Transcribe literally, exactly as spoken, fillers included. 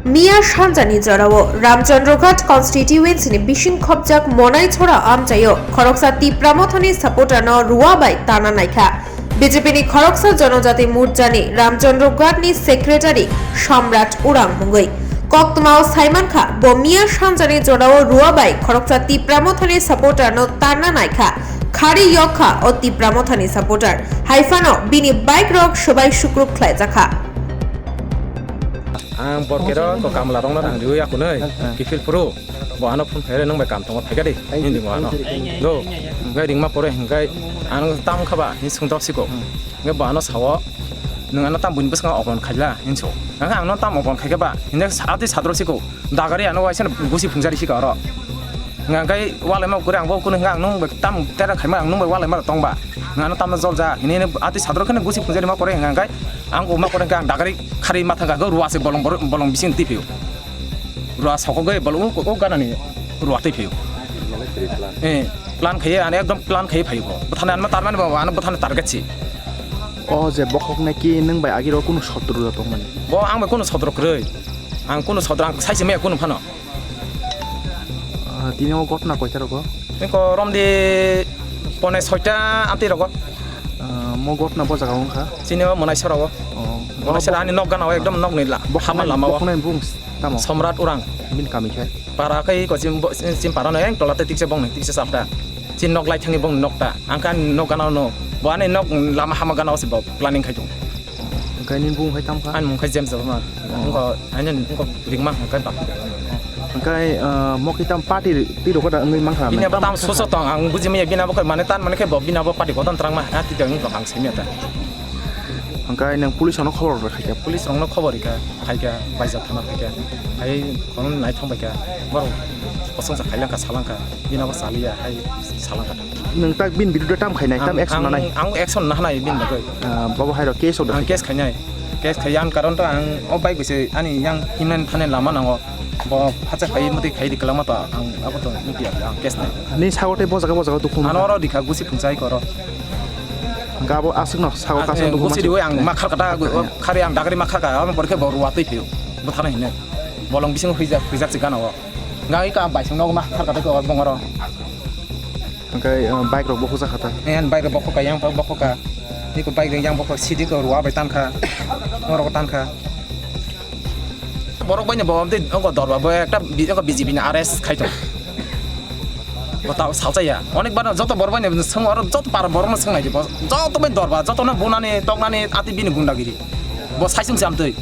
Miya sanjani jorao Ramchandroghat constituency ni bising khopjak Monaithora amchaio khoroksa Tipra Mothani supporter no rua bai tarna naikha. B J P ni khoroksa Jonojati Morcha ni Ramchandroghat ni secretary Samrat Urang mungwi koktwmao saimankha, bo miya sanjani jorao rua bai khoroksa Tipra Mothani supporter no tarna naikha, khari yokkha o Tipra Mothani supporter, haiphano bini bike rok swbai sukruk khlaijakha. Ang borkero ko kamla rongna rang riwi akunoi kifil phuru. Bo ano phone khaire, "Nwng bai kam tongo, phaikha di," hini ringo ano. Do, hingkai ringma pore hingkai ano tam khaba, hini sungdrok siko. Hingkai bo ano sao, "Nwng ano tam buini bwskango opon khaila," hinso. Hingkai ang no tam opon khaikha ba, hingkai sa-, atwi sadrok siko. Dagari ano waisa gusi phungjari siko oro. Hingkai walaima kure ang bo kuno hingka ang nwng bai tam tera khaima ang nwng bai walaima tongba. Hingka ano tamno jolja, hini hini atwi sadrok kheno gusi phungjari ma pore hingkai ang bo ma pore hingka ang dagari khari ma thangka go ruwa se bolong bor-, bolong bising twi phio. Rua sokogwi bolo o, o ganani rua twi phio. Eh, plan khaiye, ani ekdom plan khaiye phaio bo. Bwthani anma tarmani bo, ano bwthani target si. O je bokhok naki nwng bai agi ro kunu sotru da tongmani? Bo ang bai kunu sotru kwrwi. Ang kunu sotru, ang saisi maya kunu phano. Ah, tini o gotna koita rogo? Niko romdi pone soita amtwi rogo. Ah, mo gotna bo jaga wngkha? Chini o Monai Sora o. Oh. Monai Sora ani nok gana o, ekdom nok ni la-, hama lama o. Bokhoknai bung tamo? Somrat Urang. Bini kami khe? Para khe iko chim bo-, chim para no eng tola te tikse bong ni tikse sapta. Chin nok lai thangi bong nok ta. Ang khe ani nok gana o no. Bo ani nok lama hama gana o se bo planning khai tongo. Hwnkhe nini bung hai tamo kha? Ani mung khe James Debbarma. Oh. Wngkha, ani wngkha ringma hwnkhe bak. Hwnkhe, ah, mo khe tamo party twi rokha da wngwi mankha? Bini abo tam suso tong, ang buji manya bini abo khe mane tan mane khe bo bini abo party koton twrangma ha twi tong wngkha ang simi ta. Hwnkhe nwng police rokno khobor rw khaikha? Police rokno khobor rikha, khaikha, Baijak thana khaikha. Hai kono naithang baikha. Borok kosongsa khailangkha, salangkha. Bini abo chaliya hai salangkha. Nwng tak bini birude tam khainai, tam action nanai? Ang action nahanai bini bagwi. Ah, bobo hai rok case order khaikha? Ang case khainai. Case khai yang karon to ang o bike bise ani yang himnani thani lama nango. Bo phacha khai mati khai di kwlangma to ang abo to nupiya ang case nai. Ni sago tei bo jaga bo jaga dukhu. Ano oro dikha gusi phunchai koro. Hwnkhe abo aswkno sago kasang dukhu gusi diwi ang ma kharkata khari ang dagri ma kharka abo porkhe bo ruwa twi phio. Bwthana hino. Bolong bising huijak huijak se gana o. Ngai ka bai sung nogo ma kharkata ko bongoro. Hwnkhe, uh, bike rok bokhok jakha ta? Eh, bike rok bokhok ka, yang bokhok ka. Niko bike rok yang bokhok, sidi ko ruwa bai tankha. Norok tankha. Borok bai ni bo, amtwi, oko dorba bo, ekta bi-, oko B J P ni R S khai tong. Bo tao salsa ya. Onek bar joto borok bai ni sung, aro joto para borok no sung nai di bo. Joto bai dorba, joto no bunani, toknani, ati bini gundagiri. Bo saisung se amtwi.